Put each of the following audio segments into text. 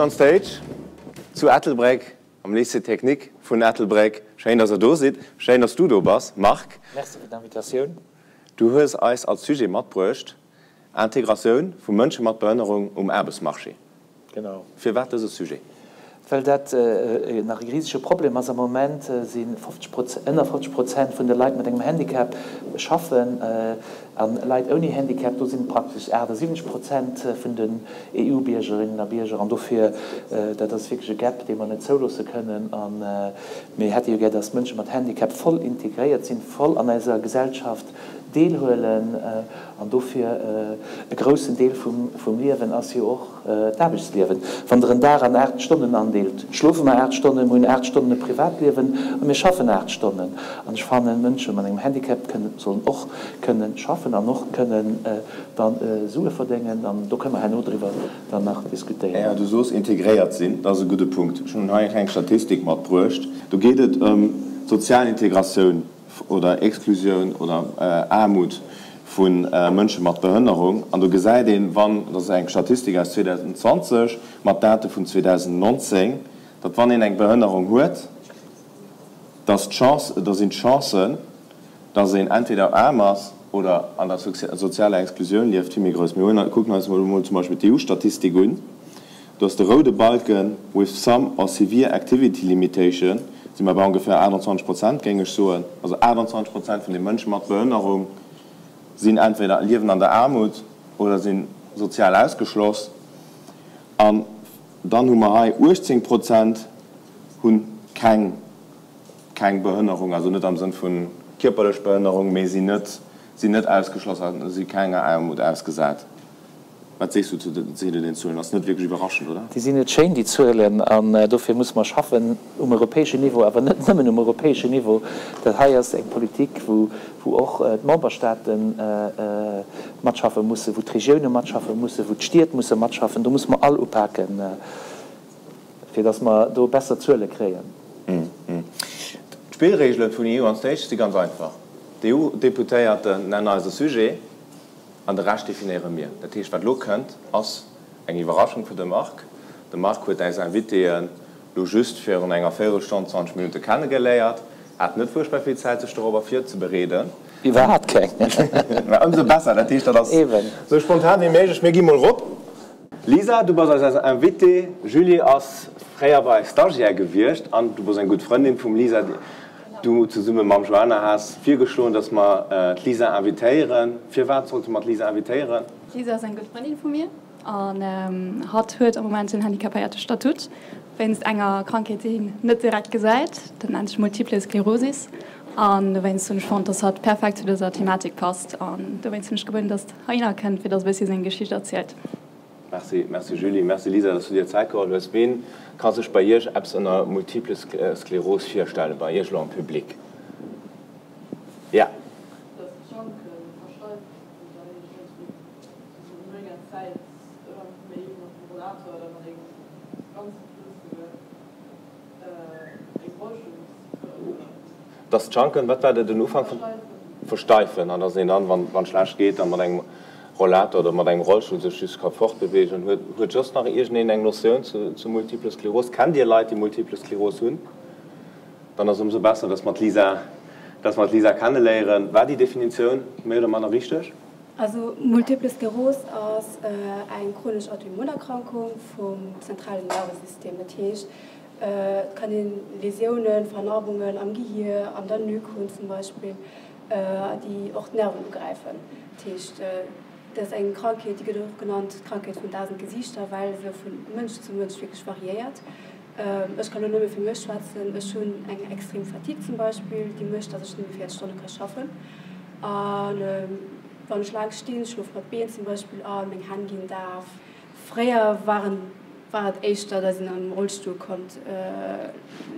on Stage zu Ettelbréck am Lycée Technique vun Ettelbréck. Schéin, dass der do sidd. Schéin, dass du do bass, Marc. Merci fir d'Invitatioun. Du hues eis als Sujet matbruecht, Integratioun vu Mënsche mat Behënnerung um Aarbechtsmarché. Genau. Firwat dëse Sujet? Well dat nach e risege Problem ass. Am Moment si 50 Prozent, ënner 50 Prozent vun de Leit mat engem Handicap schaffen. A Leit ouni Handicap, do sinn et praktesch 78 Prozent vun den EU-Biergerinnen a Bierger. An dofir, dat ass wierklech e Gap, dee mer net zouloosse kënnen. A mir hätte jo gär, dass Mënsche mat Handicap voll integréiert sinn, voll an eiser Gesellschaft deelhuelen. An dofir, e groussen Deel vum Liewen ass jo och D'Aarbechtsliewen. Wann Der en Dag an 8 Stonnen andeelt, schlofe mer 8 Stonnen, mir hunn 8 Stonnen e Privatliewen a mir schaffen 8 Stonnen. An ech fannen, Mënsche mat engem Handicap kënnen, sollen och kënnen schaffen an och kënnen dann Sue verdéngen. An do kënne mer herno driwwer dann nach diskutéieren. Jo, du soos integréiert sinn, dat ass e gudde Punkt. Ech hunn hei eng kleng Statistik matbruecht. Do geet et ëm d'sozial Integratioun. oder Exklusioun oder Aarmut vu Mënsche mat Behënnerung. An do gesäit een, wann, dat ass eng Statistik aus 2020 mat Date vun 2019, datt wann een eng Behënnerung huet, datt d'Chance, da sinn d'Chancen, datt een entweder aarm ass oder an der sozialer Exklusioun lieft, vill méi grouss. Mir hunn, kucken eis emol zum Beispill d'EU-Statistik un. Do ass de roude Balken, with some or severe activity limitation, si mer bei ongeféier 28 Prozent, géing ech soen. Also 28 Prozent vun de Mënsche mat Behënnerung sinn entweder liewen an der Aarmut oder si sozial ausgeschloss. An dann hu mer hei 18 Prozent hu keng, keng Behënnerung, also net am Sënn vu kierperlech Behënnerung, mee sinn net, sinn net ausgeschloss a si kenger Aarmut ausgesat. Wat sees du zu den Zuelen? Ass net wierklech iwwerraschend, oder? Déi sinn net schéin, déi Zuelen, an dofir musse mer schaffen um europäeschen Niveau, awer net nëmmen um europäeschen Niveau. Dat hei ass eng Politik, wou och d'Memberstaate matschaffe mussen, wou d'Regioune matschaffe mussen, wou d'Stied musse matschaffen. Do musse mer all upaken, fir datt mer do besser Zuele kréien. D'Spillregele vun EU on Stage si ganz einfach, D'EU-Deputéierten nennen eis e Sujet, An de Rescht definéiere mir. Dat heescht, wat elo kënnt, ass eng Iwwerraschung fir de Marc. De Marc huet äis Invitéen elo just virun enger Véirelstonn, 20 Minutte kennegeléiert, hat net fuerchtbar vill Zäit, sech dorobber virzebereeden. Iwwerhaapt keng. Mä ëmsou besser. Dat heescht, dat ass esou spontan wéi méiglech. Mir gi mol rop. Lisa, du bass eis Invitée. Julie ass fréier bei eis Stagiaire gewiescht an du bass eng gutt Frëndin vum Lisa. Du zesumme mam Joanna has virgeschloen, dass mer d'Lisa invitéieren. Firwat sollte mer d'Lisa invitéieren? D'Lisa ass eng gutt Frëndin vu mir an hatt huet am Moment en handicapéierte Statut wéinst enger Krankheet, déi een net direkt gesäit. Dat nennt sech Multiple Sklerosis an dowéinst hunn ech fonnt, dass hatt perfekt zu dëser Thematik passt an dowéinst hunn ech gebueden, dass heihinner kënnt, fir dass e bëssi seng Geschicht erzielt. Merci, merci Julie, merci Lisa, dass du dir Zäit geholl hues. Ween ka sech bei iech eppes ënner Multiple Skleros virstellen, bei iech elo am Public? Ja. Dass d'Schanken versteift sinn an dann iergendwéi sou no enger Zäit ëmmer méi mat dem Rollator oder mat engem ganz flëssege engem Rollstull muss fueren. Dass d'Schanken, wat war den Ufank vun? Versteifen. An dass een dann, wann schlecht geet, dann mat engem Rollator oder mat engem Rollstull sech just ka fortbeweegen. Huet soss nach iergendeen eng Notioun zu Multiple Skleros? Kennt Dir Leit, déi Multiple Skleros hunn? Dann ass ëmsou besser, dass mer d'Lisa, dass mer d'Lisa kenneléieren. War déi Definitioun méi oder manner richteg? Also Multiple Skleros ass eng chronesch Autoimmunerkrankung vum zentralen Nervesystem. Dat heescht, Et kann een Lésiounen, Vernarbungen am Gehier, an der Nuque hunn zum Beispill, déi och d'Nerven ugräifen. Dat heescht, dat ass eng Krankheet, déi gëtt och genannt d'Krankheet vun 1.000 Gesiichter, well se vu Mënsch zu Mënsch wierklech variéiert. Ech kann elo nëmme fir mech schwätzen, ech hunn eng extrem Fatigue zum Beispill, déi mécht, datt ech nëmme 40 Stonne ka schaffen. A wann ech laang stinn, schlofe mer d'Been zum Beispill an, meng Hänn ginn daf. Fréier waren war et éischter, datt een am Rollstull konnt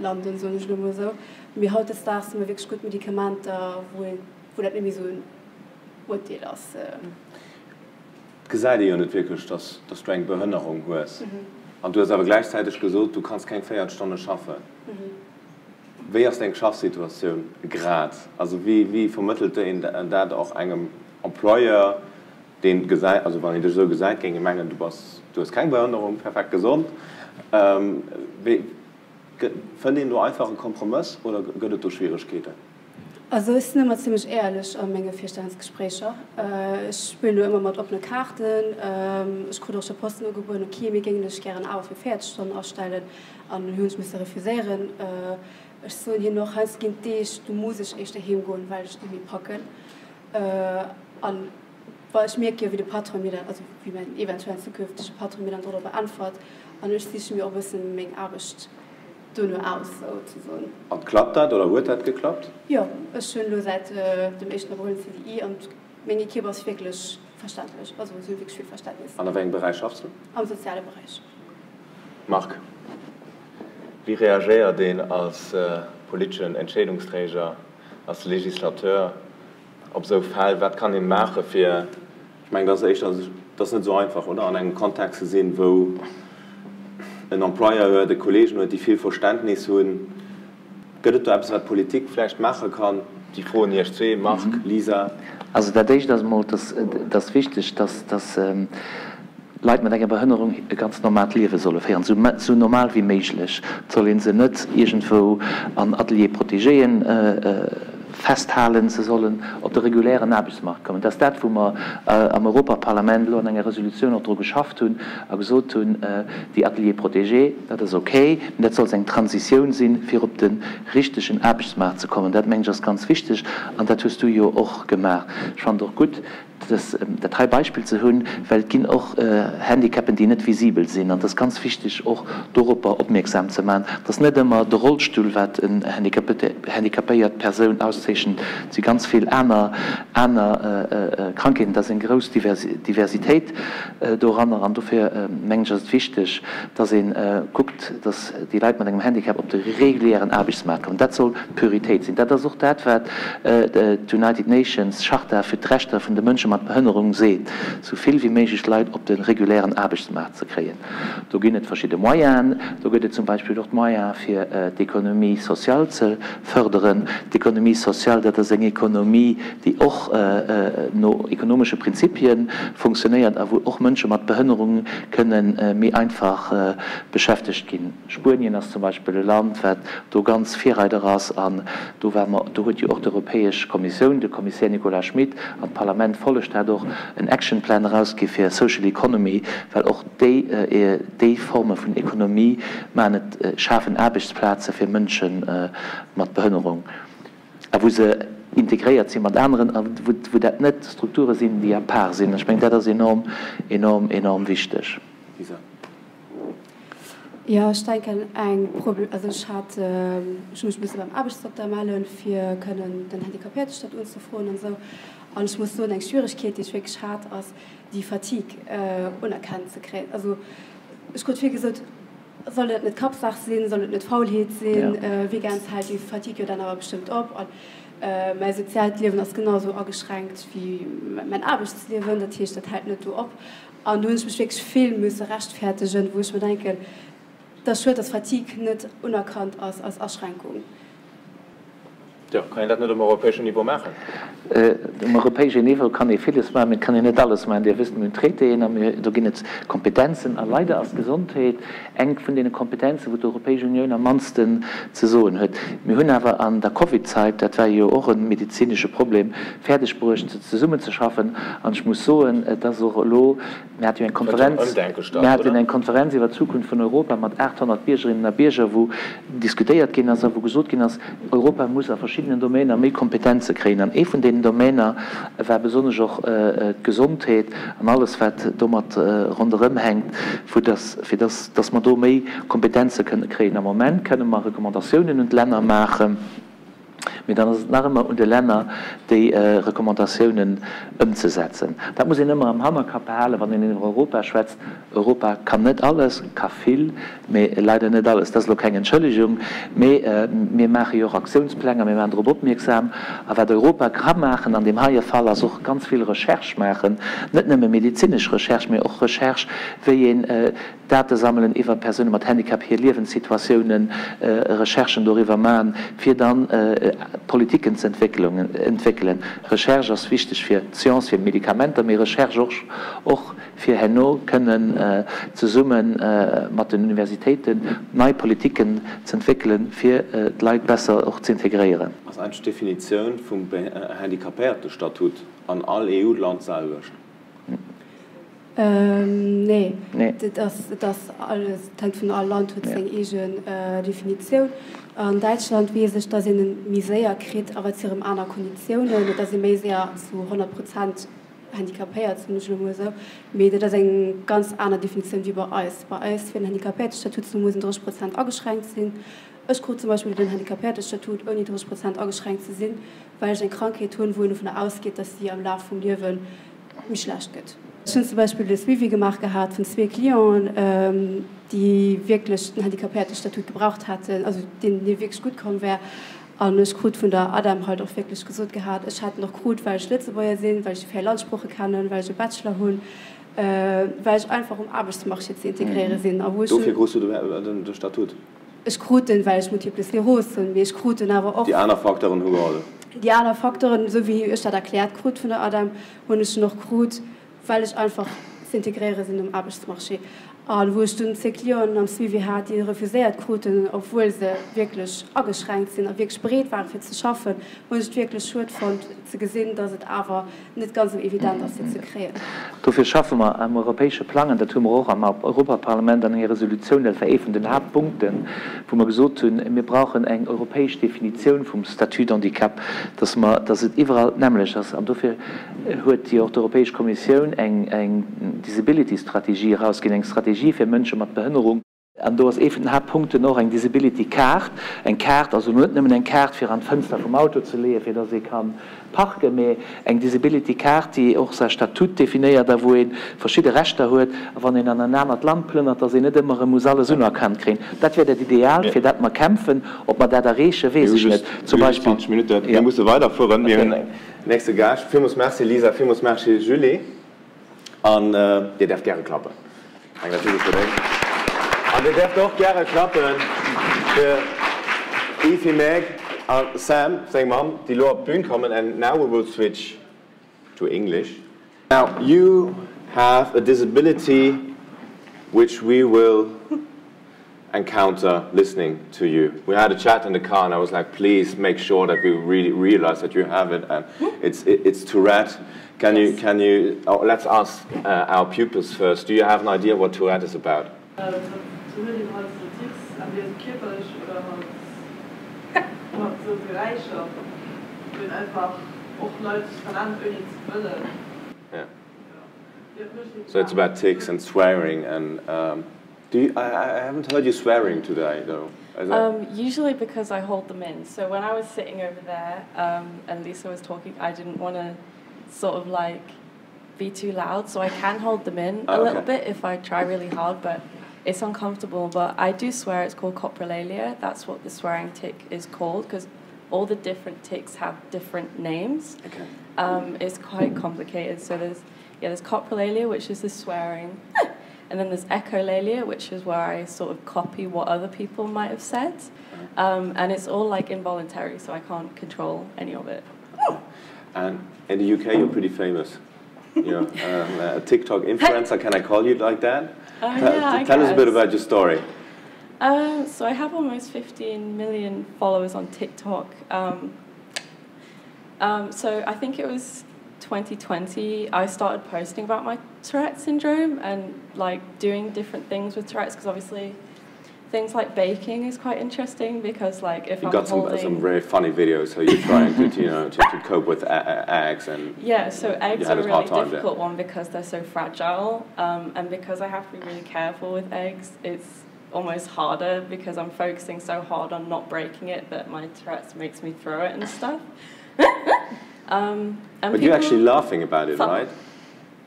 landen, soen ech elo mol esou. Mee hautdesdaags hu mir wierklech gutt Medikamenter, wou een, wou dat net méi esou en Urteel ass. Et gesäit ee jo net wierklech, datt s du eng Behënnerung hues. An du hues awer gläichzäiteg gesot, du kanns keng 40 Stonne schaffen. Wéi ass deng Schaffsituatioun grad? Also wéi, wéi vermëttelt een dat och engem Employeur? Deen gesäit, also wann een dech esou gesäit, géing ee mengen, du bass, du hues keng Behënnerung, perfekt gesond. Wéi, fënnt een do einfach e Kompromëss oder gëtt et do Schwieregkeeten? Also ech sinn ëmmer zimlech éierlech a menge Virstellungsgespréicher. Ech spillen do ëmmer mat oppene Kaarten. Ech krut och scho Posten ugebueden, ok, mir géingen dech gären awer fir 40 Stonnen astellen an dunn hunn ech misse refuséieren. Ech soen hinnen och, heiansdo ginn et Deeg, do muss ech éischter heem goen, well ech et net méi packen. An well ech mierke jo, wéi de Patron mir dat, also wéi mäin eventuellen zukünftege Patron mir dann dorobber äntwert an ech siche mir och e bëssen meng Aarbecht dono aus, souzesoen. An klappt dat oder huet dat geklappt? Jo, ech hunn elo säit dem éischten Abrëll en CDI an meng Ekipp ass wierklech verständlech, also si hu wierklech vill Verständnis. An a wéi engem Beräich schaffs du? Am soziale Beräich. Marc, wéi reagéiert een als politeschen Entscheedungsträger, als Legislateur op esou Fäll? Wat kann ee maache fir Ech mengen, dat ass éischter, dat ass net esou einfach, oder, an engem Kontext ze sinn, wou en Employeur huet, e Kollegen huet, déi vill Verständnis hunn. Gëtt et do eppes, wat d'Politik vläicht maache kann? Déi Fro un Iech zwee, Marc, Lisa. Also dat Éischt ass emol, et ass wichteg, dass Leit mat enger Behënnerung e ganz normaalt Liewe solle féieren, esou normal wéi méiglech. Et soll ee se net iergendwou an Ateliers protégéen festhalen, se sollen op de regulären Aarbechtsmarkt kommen. Dat ass dat, wou mer am Europaparlament elo an enger Resolutioun och dru geschafft hunn a gesot hunn, déi Ateliers protégés, dat ass okay, mä dat soll eng Transitioun sinn, fir op de richtegen Aarbechtsmaart ze kommen. Dat, mengen ech, ass ganz wichteg an dat hues du jo och gemaach. Ech fannen et och gutt, dat hei Beispill ze hunn, well et ginn och Handicapen, déi net visibel sinn, an et ass ganz wichteg och doropper opmierksam ze maachen, dass net ëmmer de Rollstull, wat en handicapéiert Persoun auszeechent, et si ganz vill aner aner Krankheeten, et ass eng grouss Diversitéit doranner, an dofir mengen ech ass et wichteg, dass ee kuckt, dass déi Leit mat engem Handicap op de regulären Aarbechtsmaart kommen. Dat soll d'Prioritéit sinn. Dat ass och dat, wat d'United Nations Charta fir d'Rechter vun de Mënsche mat Behënnerung seet, sou vill wéi méiglech Leit op de regulären Aarbechtsmaart ze kréien. Do ginn et verschidde Moyenen. Do gëtt et zum Beispill och d'Moyen, fir d'Économie sociale ze fërderen. D'Économie sociale, dat ass eng Économie, déi och no ekonomesche Prinzipie funktionéiert a wou och Mënsche mat Behënnerung kënne méi einfach beschäftegt ginn. Spuenien ass zum Beispill e Land, wat do ganz Virreider ass an do war mer, do huet jo och d'Europäesch Kommissioun, de Kommissär Nicolas Schmit an d'Parlament follegt dat och, en Action Plan erausgi fir Social Economy, well och déi, déi Forme vun Ekonomie maachen et, schafen Aarbechtsplaze fir Mënsche mat Behënnerung a wou se integréiert si mat aneren a wou dat net Strukture sinn, déi à part sinn. Ech mengen, dat ass enorm, enorm, enorm wichteg. Lisa. Jo, ech denken eng Proble, also ech hat, ech hu mech musse beim Aarbechtsdokter mellen, fir kënnen den Handicapéiertestat unzefroen an esou. An ech muss soen, eng Schwieregkeet, déi ech wierklech hat, ass déi Fatigue unerkannt ze kréien. Also ech krut vill gesot, soll dat net Kappsaach sinn, soll et net Faulheet sinn, Weekends hält déi Fatigue jo dann awer bestëmmt op. An mäi soziaalt Liewen ass genau esou ageschränkt wéi mäin Aarbechtsliewen, dat heescht, dat hält net do op. An do hunn ech mech wierklech vill musse rechtfertegen, wou ech mer denken, et ass schued, dass Fatigue net unerkannt ass als Aschränkung. Jo, kann een dat net um europäeschen Niveau maachen? Um europäeschen Niveau kann ee villes maachen, mee et kann een net alles maachen. Dir wësst, mir hunn Traitéen a mir, do ginn et Kompetenzen. A leider ass d'Gesondheet eng vun deene Kompetenzen, wou d'Europäesch Unioun am mannsten ze soen huet. Mir hunn awer an der Covid-Zait, dat war jo och e medezinesche Problem, fäerdeg bruecht zesummenzeschaffen. An ech muss soen, et ass och elo, mir hate jo eng Konferenz, mir haten eng Konferenz iwwer d'Zukunft vun Europa mat 800 Biergerinnen a Bierger, wou diskutéiert ginn ass a wou gesot ginn ass, Europa muss a verschiddenen Domainer méi Kompetenze kréien. An ee vun deenen Domainer war besonnesch och d'Gesondheet an alles wat domat ronderëm hänkt, vu dass, fir dass, dass mer do méi Kompetenze kënne kréien. Am Moment kënne mer Recommandatiounen un d'Länner maachen. Mee dann ass et nach ëmmer un de Länner, déi Recommandatiounen ëmzesetzen. Dat muss een ëmmer am Hannerkapp behalen, wann een iwwer Europa schwätzt. Europa kann net alles, ka vill, mee leider net alles. Dat ass elo keng Entschëllegung, mee mir maache jo och Aktiounspläng a mir maachen drop opmierksam. A wat Europa ka maachen an deem heie Fall, ass och ganz vill Recherche maachen, net nëmme medezinesch Recherche, mee och Recherche, wéi een Date sammelen iwwer Persoune mat Handicap, hir Liewenssituatiounen, Recherchen doriwwer maachen, fir dann. Politiken ze entwéckelen. Recherche ass wichteg fir d'Science, fir d'Medikamenter, mee Recherche och och fir herno kënnen zesumme mat den Universitéiten nei Politiken z'entwéckelen, fir d'Leit besser och z'integréieren. Ass eigentlech d'Definitioun vum Handicapéiertestatut an all EU-Land d'selwecht? Nee, et ass alles, et hänkt vun, all Land huet seng eegen Definitioun. An Däitschland weess ech, datt een en méi séier kritt, awer et si rëm aner Konditiounen, et ass ee méi séier zu 100 Prozent handicapéiert, soen ech elo mol esou. Mee dat ass eng ganz aner Definitioun wéi bei eis. Bei eis fir den Handicapéiertestatut ze hu muss een 30 Prozent ageschränkt sinn. Ech krut zum Beispill den Handicapéiertestatut ouni 30 Prozent ageschränkt ze sinn, well ech eng Krankheet hunn, wou een dovunner ausgeet, datt si am Laf vum Liewe méi schlecht gëtt. Ech hunn zum Beispill de Suivi gemaach gehat vun zwee Clienten, déi wierklech den Handicapéiertestatut gebraucht hätten, also deenen dee wierklech gutt komm wär. An ech krut vun der ADEM halt och wierklech gesot gehat, ech hätt en och krut, well ech Lëtzebuerger sinn, well ech déi 4 Landsprooche kennen, well ech e Bachelor hunn, well ech einfach um Aarbechtsmarché ze integréiere sinn. A wou ech. Dofir krus du de Statut? Ech krut en, well ech Multiple Sklerose hunn, mee ech krut en awer och. Déi aner Facteuren hu gehollef? Déi aner Facteuren, esou wéi ech dat erkläert krut vun der ADEM, hunn ech en och krut, well ech einfach z'integréiere sinn um Aarbechtsmarché. A wou ech dunn zwee Clienten am Suivi hat, déi refuséiert kruten, obwuel se wierklech ageschränkt sinn a wierklech bereet waren, fir ze schaffen, hunn ech et wierklech schued fonnt ze gesinn, dass et awer net ganz esou evident ass, se ze kréien. Dofir schaffe mer am europäesche Plang, an dat hu mer och am Europaparlament an enger Resolutioun, dat war ee vun den Haaptpunkten, wou mer gesot hunn, mir brauchen eng europäesch Definitioun vum Statut d'handicap, dass mer, dass et iwwerall d'nämmlecht ass. An dofir huet jo och d'Europäesch Kommissioun eng Disability-Strategie erausginn, eng Strategie fir Mënsche mat Behënnerung. An do ass ee vun den Haaptpunkten och eng Disability Kaart. Eng Kaart, also net nëmmen eng Kaart fir an d'Fënster vum Auto ze leeën, fir dass ee ka parken, mee eng Disability Kaart, déi och säi Statut definéiert a wou ee verschidde Rechter huet. A wann een an en anert Land plënnert, dass een net ëmmer erëm muss alles unerkannt kréien. Dat wär dat Ideal, fir dat mer kämpfen. Ob mer dat erreechen, weess ech net. Zum Beispill. 20 Minutten, mir musse weiderfueren. Mir hunn en nächste Gaascht. Villmools Merci Lisa, villmools Merci Julie. An Dir däerft gäre klappen. Eng natierlech fir deng. An Dir däerft och gäre klappe fir Evie, Meg a Sam, seng Mamm, déi elo op d'Bün kommen. And now we will switch to English. Now you have a disability which we will encounter listening to you. We had a chat in the car and I was like, please make sure that we really realize that you have it and it's, it's Tourette. Can you, can you, oh, let's ask uh, our pupils first. Do you have an idea what Tourette is about? Yeah. So it's about tics and swearing and um, do you, I, I haven't heard you swearing today though. Um, usually because I hold them in. So when I was sitting over there um, and Lisa was talking, I didn't want to sort of like be too loud, so I can hold them in oh, a little okay. bit if I try really hard, but it's uncomfortable. But I do swear it's called coprolalia. That's what the swearing tick is called because all the different ticks have different names. Okay. Um, it's quite complicated. So there's yeah, there's coprolalia, which is the swearing. And then there's echolalia, which is where I sort of copy what other people might have said. Um, and it's all like involuntary, so I can't control any of it. And in the UK, you're pretty famous. You're um, a TikTok influencer. Can I call you like that? Uh, yeah, tell us a bit about your story. Um, so I have almost 15 million followers on TikTok. Um, um, so I think it was 2020 I started posting about my Tourette syndrome and like doing different things with Tourette's because obviously things like baking is quite interesting because like if You've I'm got some, holding... some very funny videos so you're trying to, you know, to, to cope with eggs and yeah so eggs are a really difficult there. one because they're so fragile um, and because I have to be really careful with eggs it's almost harder because I'm focusing so hard on not breaking it that my Tourette's makes me throw it and stuff um, and but you're actually laughing about it right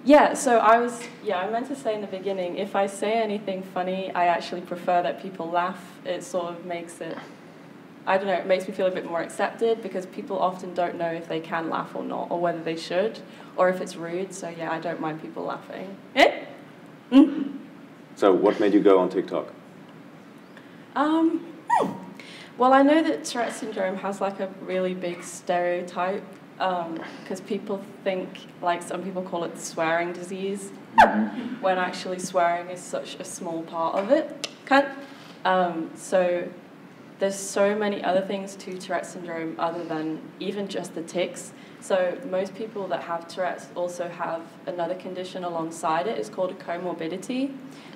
Yeah, so I was, yeah, I meant to say in the beginning, if I say anything funny, I actually prefer that people laugh. It sort of makes it, I don't know, it makes me feel a bit more accepted because people often don't know if they can laugh or not, or whether they should, or if it's rude. So yeah, I don't mind people laughing. Eh? Mm. So what made you go on TikTok? Um, hmm. Well, I know that Tourette syndrome has like a really big stereotype because um, people think, like some people call it the swearing disease, mm -hmm. when actually swearing is such a small part of it. Can't, um, so there's so many other things to Tourette syndrome other than even just the tics. So most people that have Tourette's also have another condition alongside it. It's called a comorbidity.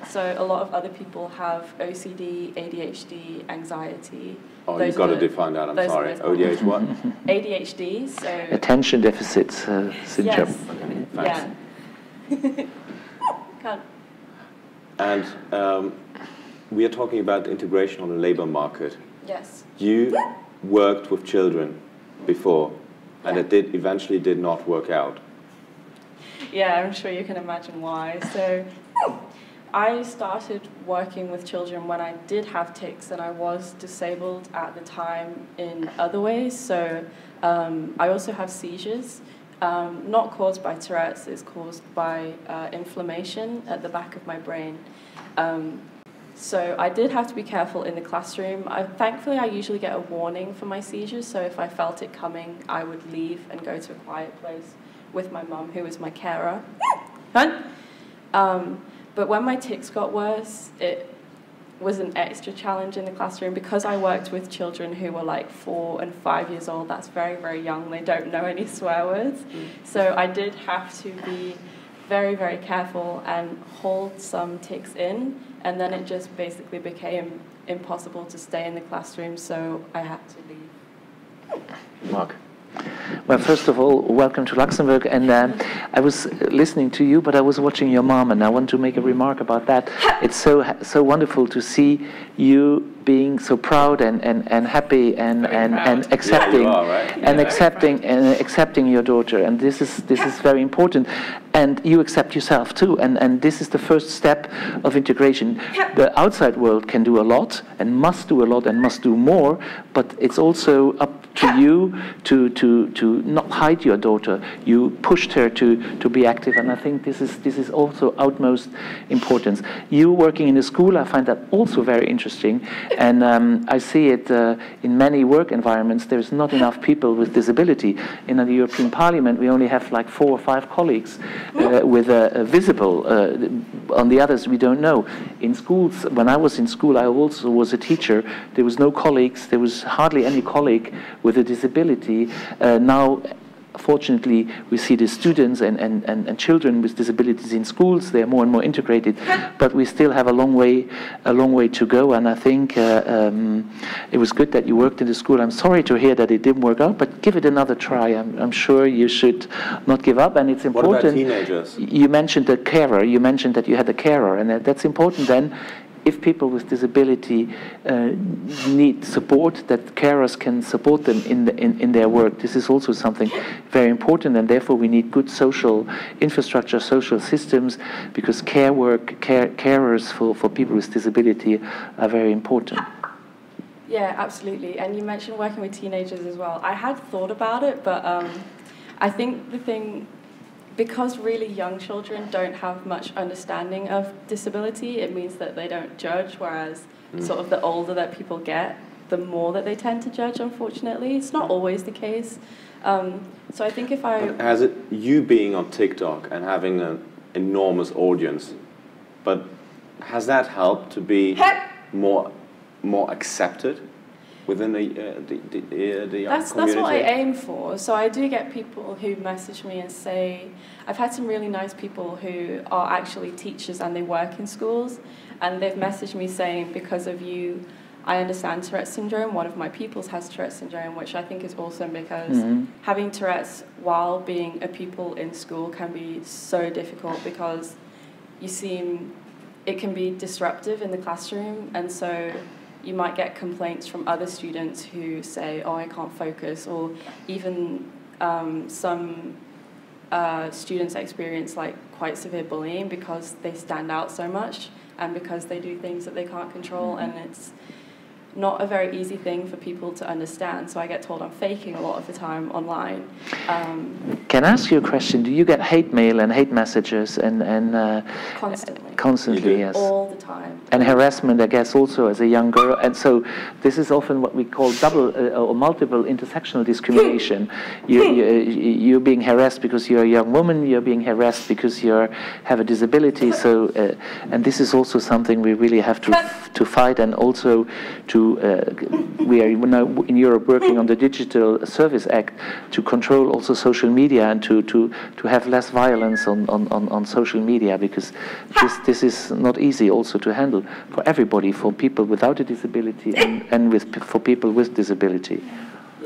So a lot of other people have OCD, ADHD, anxiety. Oh, those you've got to define that. I'm sorry. ODH what? ADHD. So attention deficit uh, syndrome. Yes. Okay, thanks. Yeah. Can't. And um, we are talking about integration on the labor market. Yes. You worked with children before, and yeah. it did eventually did not work out. Yeah, I'm sure you can imagine why. So I started working with children when I did have tics and I was disabled at the time in other ways. So um, I also have seizures, um, not caused by Tourette's, it's caused by uh, inflammation at the back of my brain. Um, so I did have to be careful in the classroom. I, thankfully, I usually get a warning for my seizures, so if I felt it coming, I would leave and go to a quiet place with my mum, who was my carer. Um, but when my tics got worse, it was an extra challenge in the classroom because I worked with children who were like four and five years old. That's very, very young. They don't know any swear words. Mm. So I did have to be very, very careful and hold some tics in. And then it just basically became impossible to stay in the classroom, so I had to leave. Mark. Well, first of all, welcome to Luxembourg. And um, I was listening to you, but I was watching your mom, and I want to make a remark about that. It's so so wonderful to see you being so proud and, and, and happy and, and, and accepting yeah, are, right? and yeah. accepting and accepting your daughter. And this is this is very important. And you accept yourself too. And, and this is the first step of integration. The outside world can do a lot and must do a lot and must do more, but it's also up to you to, to, to not hide your daughter. You pushed her to, to be active, and I think this is, this is also utmost importance. You working in a school, I find that also very interesting, and um, I see it uh, in many work environments, there's not enough people with disability. In the European Parliament, we only have like four or five colleagues uh, with a, a visible, uh, on the others we don't know. In schools, when I was in school, I also was a teacher, there was no colleagues, there was hardly any colleague with a disability. Uh, now, fortunately, we see the students and, and, and, and children with disabilities in schools, they are more and more integrated, but we still have a long way, a long way to go. And I think uh, um, it was good that you worked in the school. I'm sorry to hear that it didn't work out, but give it another try. I'm, I'm sure you should not give up. And it's important. What about teenagers? You mentioned the carer. You mentioned that you had a carer, and that, that's important then if people with disability uh, need support, that carers can support them in, the, in, in their work. This is also something very important, and therefore we need good social infrastructure, social systems, because care work, care, carers for, for people with disability are very important. Yeah, absolutely. And you mentioned working with teenagers as well. I had thought about it, but um, I think the thing because really young children don't have much understanding of disability, it means that they don't judge, whereas mm. sort of the older that people get, the more that they tend to judge, unfortunately. It's not always the case. Um, so I think if I... But has it, you being on TikTok and having an enormous audience, but has that helped to be more, more accepted? within the, uh, the, the, uh, the that's, community? That's what I aim for. So I do get people who message me and say, I've had some really nice people who are actually teachers and they work in schools, and they've messaged me saying, because of you, I understand Tourette's syndrome. One of my pupils has Tourette's syndrome, which I think is awesome because mm -hmm. having Tourette's while being a pupil in school can be so difficult because you seem, it can be disruptive in the classroom. And so you might get complaints from other students who say, oh, I can't focus, or even um, some uh, students experience like quite severe bullying because they stand out so much and because they do things that they can't control. Mm -hmm. And it's, not a very easy thing for people to understand. So I get told I'm faking a lot of the time online. Um, Can I ask you a question? Do you get hate mail and hate messages and and uh, constantly? Constantly, yes. All the time. And harassment, I guess, also as a young girl. And so this is often what we call double uh, or multiple intersectional discrimination. you, you, you're being harassed because you're a young woman. You're being harassed because you have a disability. So, uh, and this is also something we really have to to fight and also to uh, we are now in Europe working on the Digital Service Act to control also social media and to, to, to have less violence on, on, on, on social media because this, this is not easy also to handle for everybody, for people without a disability and, and with, for people with disability.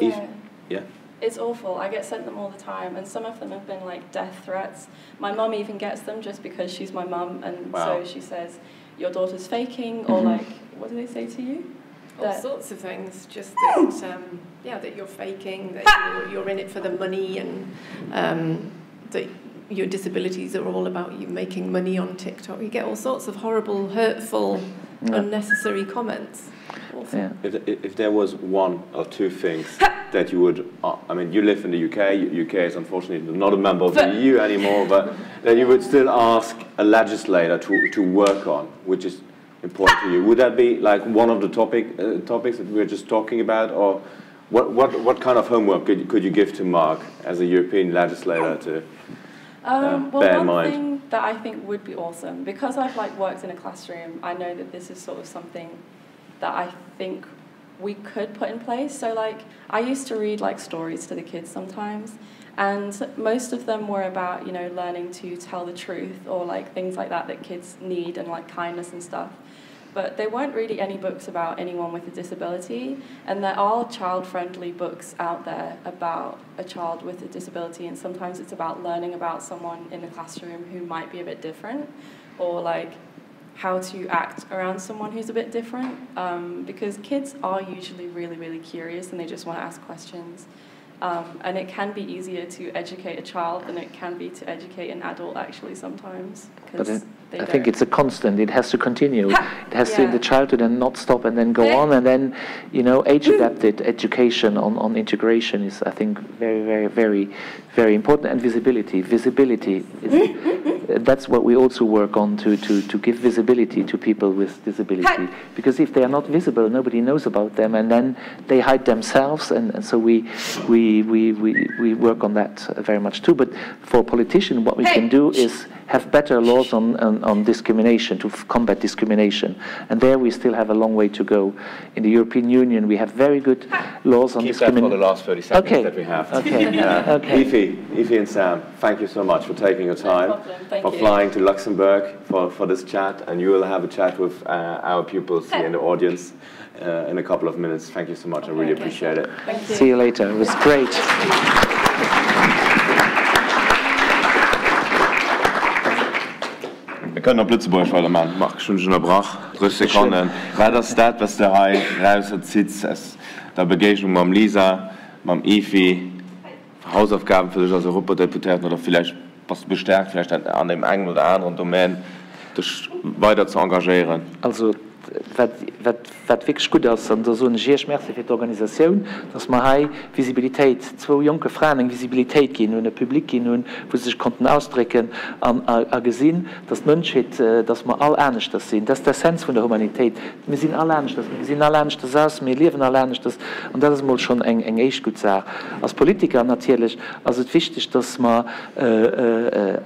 Yeah. yeah. It's awful. I get sent them all the time, and some of them have been like death threats. My mum even gets them just because she's my mum, and wow. so she says, Your daughter's faking, or mm -hmm. like, what do they say to you? All that sorts of things, just that, um, yeah, that you're faking, that you're, you're in it for the money, and um, that your disabilities are all about you making money on TikTok. You get all sorts of horrible, hurtful, yeah. unnecessary comments. Yeah. If, if there was one or two things that you would, uh, I mean, you live in the UK, UK is unfortunately not a member of the EU anymore, but that you would still ask a legislator to, to work on, which is important to you. Would that be like one of the topic, uh, topics that we were just talking about, or what, what, what kind of homework could, could you give to Mark as a European legislator to uh, um, well, bear in mind? thing that I think would be awesome, because I've like worked in a classroom, I know that this is sort of something that I think we could put in place. So like I used to read like stories to the kids sometimes and most of them were about, you know, learning to tell the truth or like things like that that kids need and like kindness and stuff. But there weren't really any books about anyone with a disability and there are child-friendly books out there about a child with a disability and sometimes it's about learning about someone in the classroom who might be a bit different or like how to act around someone who's a bit different um, because kids are usually really, really curious and they just want to ask questions. Um, and it can be easier to educate a child than it can be to educate an adult actually sometimes. But it, I think it's a constant. It has to continue. It has yeah. to in the childhood and not stop and then go on and then, you know, age-adapted education on, on integration is, I think, very, very, very, very important. And visibility. Visibility is that's what we also work on to, to, to give visibility to people with disability. Because if they are not visible, nobody knows about them, and then they hide themselves. And, and so we, we, we, we, we work on that very much too. But for politicians, what we can do is have better laws on, on, on discrimination, to combat discrimination. And there we still have a long way to go. In the European Union, we have very good laws on discrimination. for the last 30 seconds okay. that we have. Okay. Uh, okay. Ify, Ify and Sam, thank you so much for taking your time, no for you. flying to Luxembourg for, for this chat. And you will have a chat with uh, our pupils here in the audience uh, in a couple of minutes. Thank you so much. Okay, I really okay. appreciate it. Thank you. See you later. It was great. Mir kënnen op Lëtzebuergesch weidermaachen. Marc, ech hunn dech ënnerbrach. 30 Sekonnen. Wat ass dat, wat s de hei eraus zitts aus der Begéignung mam Lisa, mam Efi? Hausaufgaben fir dech als Europadeputéierten oder villäicht bass de bestärkt, villäicht an deem engen oder aneren Domän dech weider ze engagéieren? Also wat, wat, wat wierklech gutt ass, an do soen ech Iech Merci fir d'Organisatioun, dass mer hei Visibilitéit, zwou jonke Fraen eng Visibilitéit ginn hunn, e Public ginn hunn, wou se sech konnten ausdrécken an a gesinn, dass d'Mënschheet, dass mer all aneschters sinn. Dat ass d'Essenz vun der Humanitéit. Mir sinn all aneschters, mir gesinn all aneschters aus, mir liewen all aneschters an dat ass emol schonn eng, eng éischt gutt Saach. Als Politiker natierlech ass et wichteg, dass mer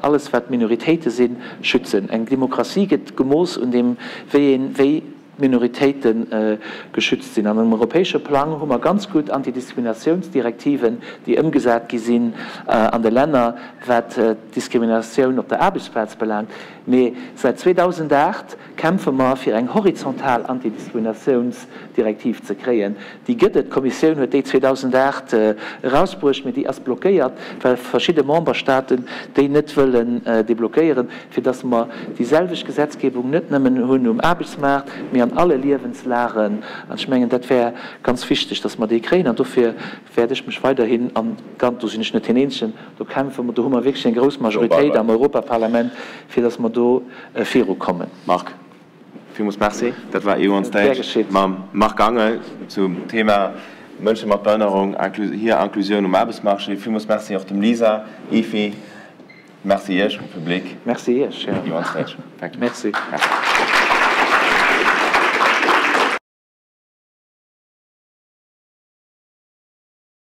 alles wat Minoritéite sinn, schützen. Eng Demokratie gëtt gemooss un deem, wéi een, wéi d'Minoritéite geschützt sinn. An um europäesche Plang hu mer ganz gutt Antidiskriminatiounsdirektiven, déi ëmgesat gi sinn an de Länner, wat d'Diskriminatioun op der Aarbechtsplaz belaangt. Mee säit 2008 kämpfe mer, fir eng horizontal Antidiskriminatiounsdirektiv ze kréien. Déi gëtt et, d'Kommissioun huet déi 2008 erausbruecht, mee déi ass blockéiert, well verschidde Memberstaaten déi net wëllen deblockéieren, fir datt mer déi selwecht Gesetzgebung net nëmmen hunn um Aarbechtsmaart, mee an alle Liewenslagen. An ech mengen, dat wär ganz wichteg, datt mer déi kréien. An dofir wäert ech mech weiderhin, an do sinn ech net deen Eenzegen, do kämpfe mer, do hu mer wierklech eng grouss Majoritéit am Europaparlament, fir datt mer do virukommen. Marc. Villmools Merci. Dat war EU on Stage mam Marc Angel zum Thema Mënsche mat Behënnerung, hir Inclusioun um Aarbechtsmarché. Villmools Merci och dem Lisa, Efi. Merci Iech, Public. Merci Iech, jo. EU on Stage. Merci. Merci.